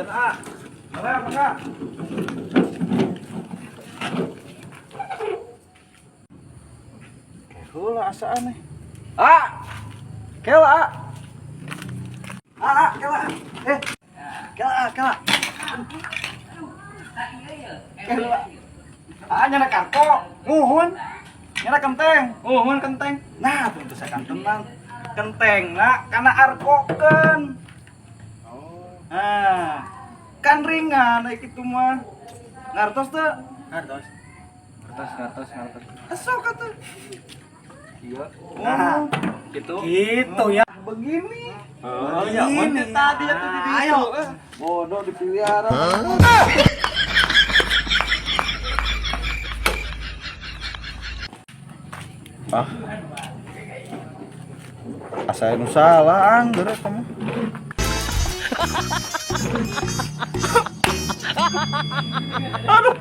Punten, ah. Mangga, mangga. Heula asa aneh. Ah. Kela, ah. Ah, ah, kela. Eh. Kela, ah, kela. Kela. Ah, nyandak arko. Muhun. Nyandak kenteng. Muhun kenteng. Nah, tentu saya kantenan. Kenteng nah karena arkokeun. Oh. Nah, kan ringan kayak gitu mah. Ngartos teu? Ngartos. Ngartos, ngartos, ngartos. Esok atuh. Iya. Nah, Gitu. Gitu ya. Begini. Oh, ya, mun tadi atuh di ditu. Ayo. Bodoh dipelihara. Ah. Asa nu salah angger eta mah. Aduh.